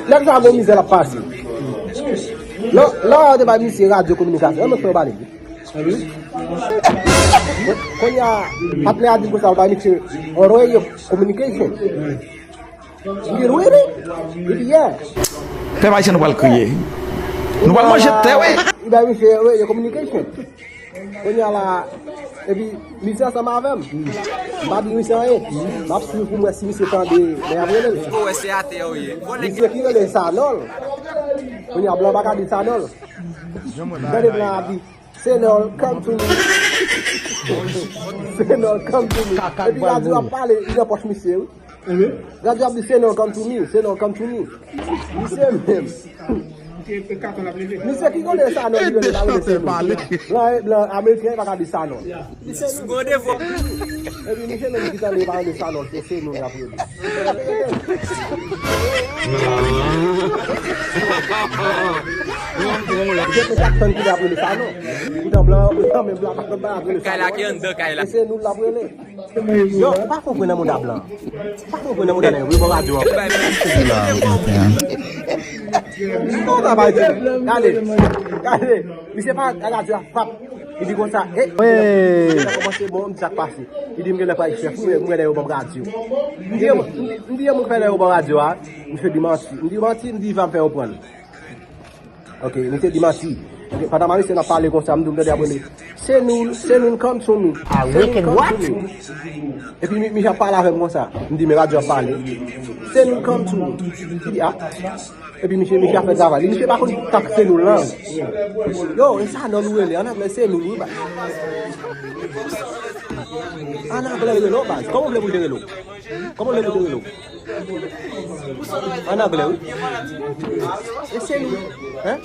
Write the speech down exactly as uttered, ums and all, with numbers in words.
Nèg sa gon mizè l ap pase. Lè, lè yo te bay misye radyo kominikasyon, an mwen fè yo pale. Kounye a, patnè a di l konsa, yo bay misye on radio communication. Li di, "Really?" Li di, "Yeah." Pèp ayisyen, nou pral kriye. Nou pral manje tè, wi. Li bay misye radio communication. Kounye a la, epi misye ansanm avè m. M pa di misye anyen. M ap swiv pou m wè si misye tande lè y ap rele l. Ou wè se atè ou ye. Misye ki rele Sanol. Kounye a blan pa ka di Sanol. Tande blan ap di, "Senol, come to me." "Senol, come to me." Epi radyo ap pale, li nan pòch misye, wi. Radyo ap di, "Senol, come to me, Senol, come to me." Misye menm. Misye ki konnen Sanol, li rele pa rele Senol. Blan, blan ameriken pa ka di Sanol. Epi misye menm ki tande pa rele Sanol, se Senol y ap rele. Misye te ap tann ki l ap rele Sanol. Poutan blan, poutan menm blan pa konn pa rele Sanol. Kay la ki anndan kay la. Se Senol l ap rele. Yo, ou pa konprann nan mouda blan. Ou pa konprann nan mouda nèg, wi, bò radyo an. Yo, travay di. Gade, gade. Misye pa radyo a, pap. Li di konsa, eh, wi. Kòmanse bon, m di sa k pase. Li di m genlè pa chèf, wi, m wè lè yo ban m radyo. M di, m di, m di, moun fè lè yo ban radyo a, misye di manti. M di manti, m di va m fè yo pran l. Ok, misye di manti. Ok, pandan Marisyen ap pale konsa, m di m tande ap rele, "Senol, Senol, come to me." Senol, come to me. Epi mi- misye ap pale avè m konsa. M di, "Men radyo ap pale." "Senol, come to me." Li di, "Ah." Epi misye, misye ap fè travay li. Misye pa konn tank Senol lan. Yo, e Sanol ou rele, an anglè Senol, wi, baz. An anglè rele w, baz. Kòman w vle pou l te rele w? Kòman w vle pou l te rele w? An anglè, wi. E Senol, hein?